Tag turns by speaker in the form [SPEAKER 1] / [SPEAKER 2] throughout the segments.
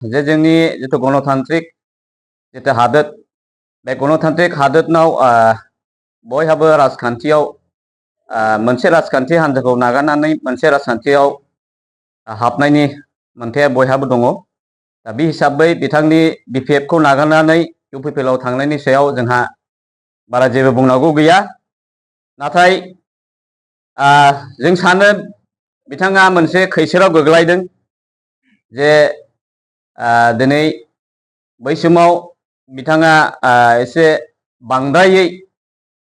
[SPEAKER 1] जे जोंनि जिथु गणतान्त्रिक जिथु हादोर बे गणतान्त्रिक हादोरनाव बयहाबो राजखान्थियाव मोनसे राजखान्थि हान्जाखौ नागारनानै मोनसे राजखान्थियाव हाबनायनि मोनथाया बयहाबो दङ। दा बे हिसाबै बिथांनि BPF खौ नागारनानै UPPL आव थांनायनि सायाव जोंहा बारा जेबो बुंनांगौ गैया। नाथाय जों सानो बिथाङा मोनसे खैसोराव गोग्लैदों जे दिनै बै समाव बिथाङा एसे बांद्रायै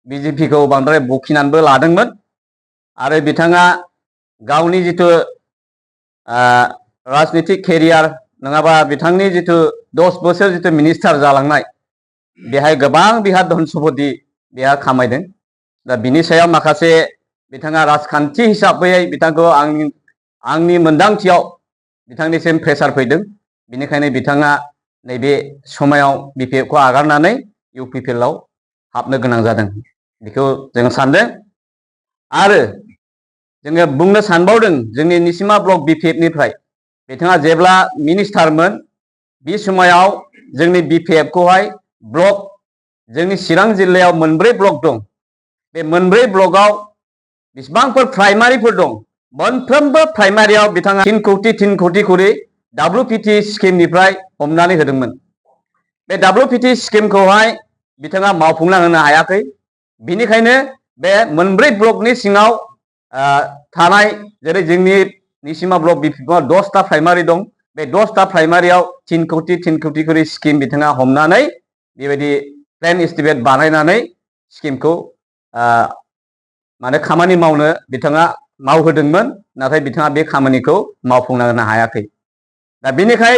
[SPEAKER 1] BJP खौ बांद्राय बखिनानैबो लादोंमोन आरो बिथाङा गावनि जिथु राजनीतिक केरियार नङाबा बिथांनि जिथु 10 बोसोर जिथु मिनिस्टार जालांनाय बेहाय गोबां बिहा धन सम्पति बिहा खामायदों। दा बिनि सायाव माखासे बिथाङा राजखान्थि हिसाबै बिथांखौ आंनि मोनदांथियाव बिथांनिसिम प्रेसार फैदों। बिनिखायनो बिथाङा नैबे समायाव BPF खौ आगारनानै UPPL आव हाबनो गोनां जादों बेखौ जों सानदों। आरो जोङो बुंनो सानबावदों जोंनि निसिमा ब्लक BPF निफ्राय बिथाङा जेब्ला मिनिस्टारमोन बे समाव जोंनि BPF खौहाय ब्लक जोंनि चिरां जिल्लायाव मोनब्रै ब्लक दं। बे मोनब्रै ब्लकआव बेसेबांफोर प्राइमारिफोर दं मोनफ्रोमबो प्राइमारियाव बिथाङा 3 कौटि करि WPT स्किमनिफ्राय हमनानै होदोंमोन। बे WPT स्किमखौहाय बिथाङा मावफुंना होनो हायाखै। बिनिखायनो बे मोनब्रै ब्लकनि सिङाव थानाय जेरै जोंनि निसिमा ब्लक BPF आव 10टा प्राइमारि दं। बे 10टा प्राइमारियाव 3 कौटि करि स्किम बिथाङा हमनानै बेबायदि प्लेन एस्टिमेट बानायनानै स्किमखौ माने खामानि मावनो बिथाङा मावहोदोंमोन। नाथाय बिथाङा बे खामानिखौ मावफुंना होनो हायाखै। दा बेनिखाय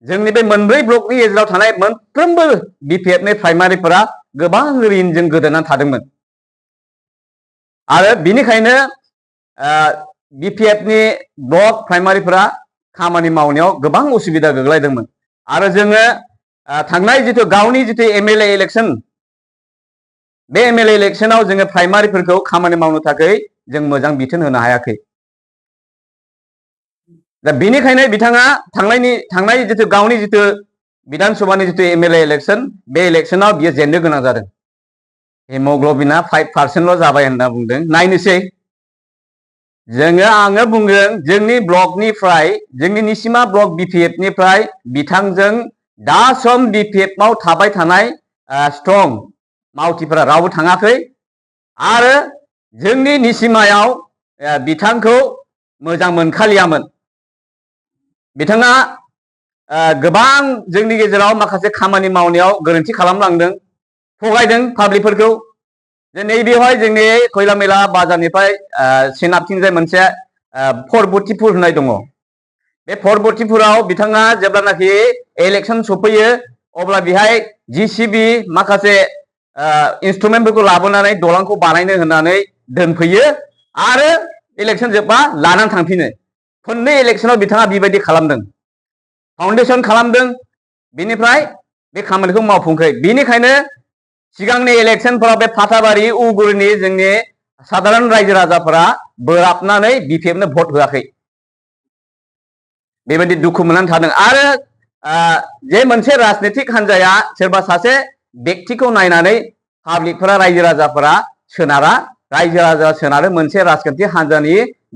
[SPEAKER 1] जोंनि बे मोनब्रै ब्लकनि गेजेराव थानाय मोनफ्रोमबो BPF नि प्राइमारिफोरा गोबां ऋणजों गोदोनानै थादोंमोन आरो बिनिखायनो BPF नि ब्लक प्राइमारिफोरा खामानि मावनायाव गोबां उसुबिदा गोग्लैदोंमोन। आरो जोङो थांनाय जिथु गावनि जिथु MLA इलेक्शन बे MLA इलेक्शनाव जोङो प्राइमारिफोरखौ खामानि मावनो थाखाय जों मोजां बिथोन होनो हायाखै। दा बेनिखायनो बिथाङा थांनाय जिथु गावनि जिथु विधान सभानि जिथु MLA इलेक्शन बे इलेक्शनाव बियो जेननो गोनां जादों। हेमोग्ल'बिना 5% जाबाय होनना बुंदों। नायनोसै आङो बुंगोन जोंनि ब्लकनिफ्राय जोंनि निसिमा ब्लक BPF निफ्राय बिथांजों दा सम BPF आव थाबाय थानाय स्ट्रं मावथिफोरा रावबो थाङाखै आरो जोंनि निसिमायाव बिथांखौ मोजां मोनखालियामोन। बिथाङा गोबां जोंनि गेजेराव माखासे खामानि मावनायाव गोरोन्थि खालामलांदों, थगायदों पाब्लिकफोरखौ। जे नैबेवहाय जोंनि खैलामैला बाजारनिफ्राय सोनाबथिंजाय मोनसे परबतिपुर होननाय दङ। बे परबतिपुराव बिथाङा जेब्लानाखि इलेक्शन सफैयो अब्ला बेहाय JCB माखासे इन्सट्रुमेन्टफोरखौ लाबोनानै दलांखौ बानायनो होननानै दोनफैयो आरो इलेक्शन जोबबा लानानै थांफिनो। खननै इलेक्शनाव बिथाङा बेबायदि खालामदों, फाउन्डेसन खालामदों, बिनिफ्राय बे खामानिखौ मावफुंखै। बिनिखायनो सिगांनि इलेक्शनफोराव बे फाथाबारि उगुरिनि जोंनि साधारन रायजो राजाफोरा बोराबनानै BPF नो भट होआखै। बेबायदि दुखु मोननानै थादों। आरो जे मोनसे राजनीतिक हान्जाया सोरबा सासे व्यक्तिखौ नायनानै पाब्लिकफोरा रायजो राजाफोरा सोनारा। रायजो राजा सोनारो मोनसे राजखान्थि हान्जानि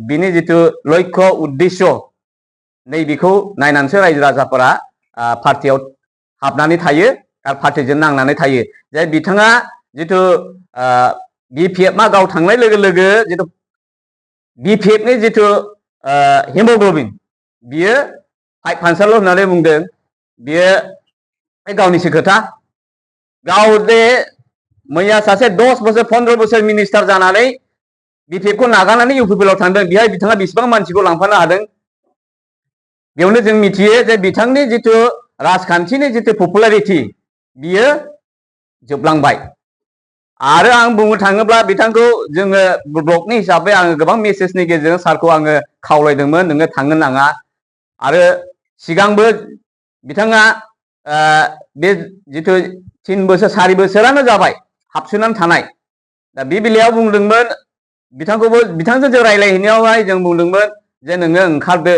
[SPEAKER 1] बिनि जिथु लक्ष्य उद्देश्य नैबेखौ नायनानैसो रायजो राजाफोरा पार्टियाव हाबनानै थायो आरो पार्टिजों नांनानै थायो। जे बिथाङा जिथु BPF आ गाव थांनाय लोगो लोगो जिथु BPF नि जिथु हेमोग्ल'बिन बियो 5% होननानै बुंदों। बियो गावनिसो खोथा। गाव जे मैया सासे 10 बोसोर 15 बोसोर मिनिस्टार जानानै BPF खौ नागारनानै UPPL आव थांदों। बेहाय बिथाङा बेसेबां मानसिखौ लांफानो हादों? बेयावनो जों मिथियो जे बिथांनि जिथु राजखान्थिनि जिथु पपुलारिटी बियो जोबलांबाय। आरो आं बुंनो थाङोब्ला बिथांखौ जोङो ब्लकनि हिसाबै आङो गोबां मेसेजनि गेजेरजों सारखौ आङो खावलायदोंमोन नोङो थांनो नाङा। आरो सिगांबो बिथाङा बे जिथु 3 बोसोर 4 बोसोरानो जाबाय हाबसोनानै थानाय। दा बे बेलायाव बुंदोंमोन बिथांजों जों रायज्लायहैनायावहाय जों बुंदोंमोन जे नोङो ओंखारदो,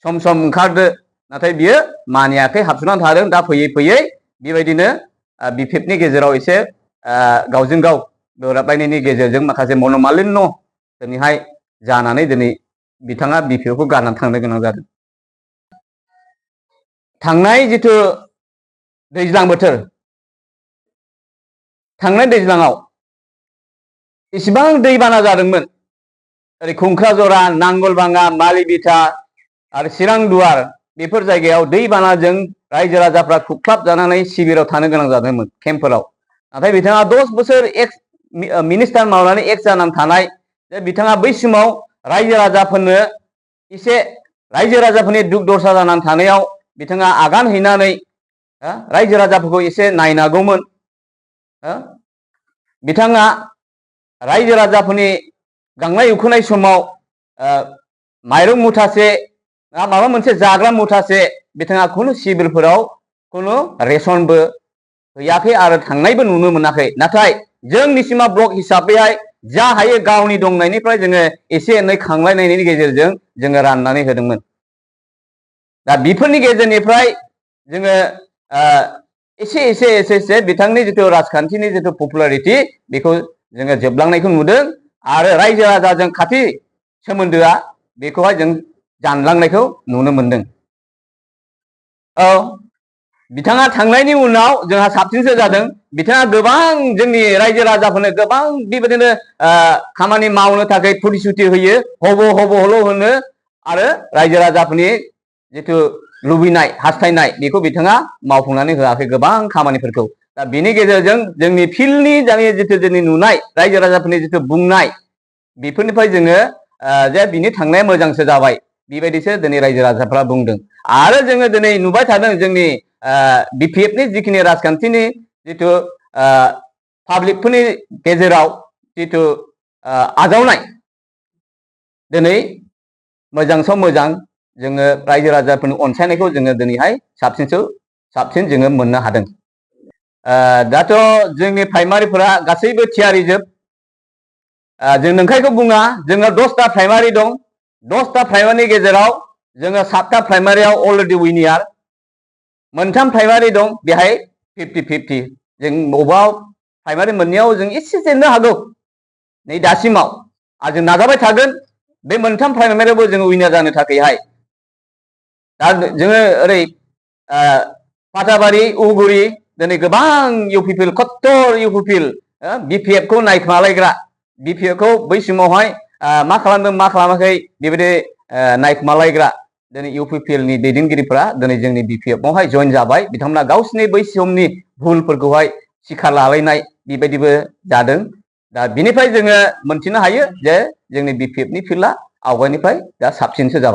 [SPEAKER 1] सम सम ओंखारदो। नाथाय बियो मानियाखै हाबसोनानै थादों। दा फैयै फैयै बेबायदिनो BPF नि गेजेराव एसे गावजों गाव गोरोबलायनायनि गेजेरजों माखासे मनमालिन्य दिनैहाय जानानै दिनै बिथाङा BPF खौ गारनानै थांनो गोनां जादों। थांनाय जिथु दैज्लां बोथोर, थांनाय दैज्लाङाव इसिबां दैबाना जादोंमोन। ओरै खुंख्राजरा, नांगलबाङा, मालिबिथा आरो चिरांदुवार बेफोर जायगायाव दैबानाजों रायजो राजाफ्रा खुख्लाब जानानै शिबिराव थानो गोनां जादोंमोन, केम्पफोराव। नाथाय बिथाङा 10 बोसोर मिनिस्टार मावनानै एक्स जानानै थानाय जे बिथाङा बै समाव रायजो राजाफोरनो एसे रायजो राजाफोरनि दुख दरसा जानानै थानायाव बिथाङा आगान हैनानै रायजो राजाफोरखौ एसे नायनांगौमोन। बिथाङा रायजो राजाफोरनि गांनाय उखैनाय समाव माइरं मुथासे माबा मोनसे जाग्रा मुथासे बिथाङा खुनु शिबिरफोराव खुनु रेशनबो हैयाखै आरो थांनायबो नुनो मोनाखै। नाथाय जोंनि सीमा ब्लक हिसाबैहाय जा हायो गावनि दंनायनिफ्राय जोङो एसे एनै खांलायनायनि गेजेरजों जोङो राननानै होदोंमोन। दा बेफोरनि गेजेरनिफ्राय जोङो एसे एसे एसे एसे बिथांनि जिथु राजखान्थिनि जिथु पपुलारिटी बेखौ जोङो जोबलांनायखौ नुदों आरो रायजो राजाजों खाथि सोमोन्दोआ बेखौहाय जों जानलांनायखौ नुनो मोनदों। औ, बिथाङा थांनायनि उनाव जोंहा साबसिनसो जादों। बिथाङा गोबां जोंनि रायजो राजाफोरनो गोबां बेबायदिनो खामानि मावनो थाखाय प्रतिश्रुति होयो, हब' हल' होनो आरो रायजो राजाफोरनि जिथु लुबैनाय हास्थायनाय बेखौ बिथाङा मावफुंनानै होआखै गोबां खामानिफोरखौ। दा बेनि गेजेरजों जोंनि फिल्डनि जिथु जोंनि नुनाय रायजो राजाफोरनि जिथु बुंनाय बेफोरनिफ्राय जोङो जे बिनि थांनाया मोजांसो जाबाय बेबायदिसो दिनै रायजो राजाफ्रा बुंदों। आरो जोङो दिनै नुबाय थादों जोंनि BPF नि जिखिनि राजखान्थिनि जिथु पाब्लिकफोरनि गेजेराव जिथु आजावनाय, दिनै मोजां सम मोजां जोङो रायजो राजाफोरनि अनसायनायखौ जोङो दिनैहाय साबसिन जोङो मोननो हादों। दाथ' जोंनि प्राइमारिफोरा गासैबो थियारिजोब। जों नंखायखौ बुङा, जोङो 10टा प्राइमारि दं। 10टा प्राइमारिनि गेजेराव जोङो 7टा प्राइमारियाव अलरेडि उइनियार, 3 प्राइमारि दं बेहाय 50-50। जों बबेबा प्राइमारि मोननायाव जों एसे जेननो हागौ नै दासिमाव, आरो जों नाजाबाय थागोन बे 3 प्राइमारियावबो जोङो उइनार जानो थाखायहाय। दा जोङो ओरै पाटाबारि, उगुरि दिनै गोबां इउपिपिएल कत्तर इउपिपिएल BPF खौ नायखोमालायग्रा, BPF खौ बै समावहाय मा खालामदों मा खालामाखै बेबायदि नायखोमालायग्रा दिनै इउपिपिएल नि दैदेनगिरिफ्रा दिनै जोंनि BPF आवहाय जइन जाबाय। बिथांमोना गावसिनि बै समनि भुलफोरखौहाय सिखार लालायनाय बेबायदिबो जादों। दा बिनिफ्राय जोङो मोनथिनो हायो जे जोंनि BPF नि फिल्डआ आवगायनिफ्राय दा साबसिनसो जाबाय।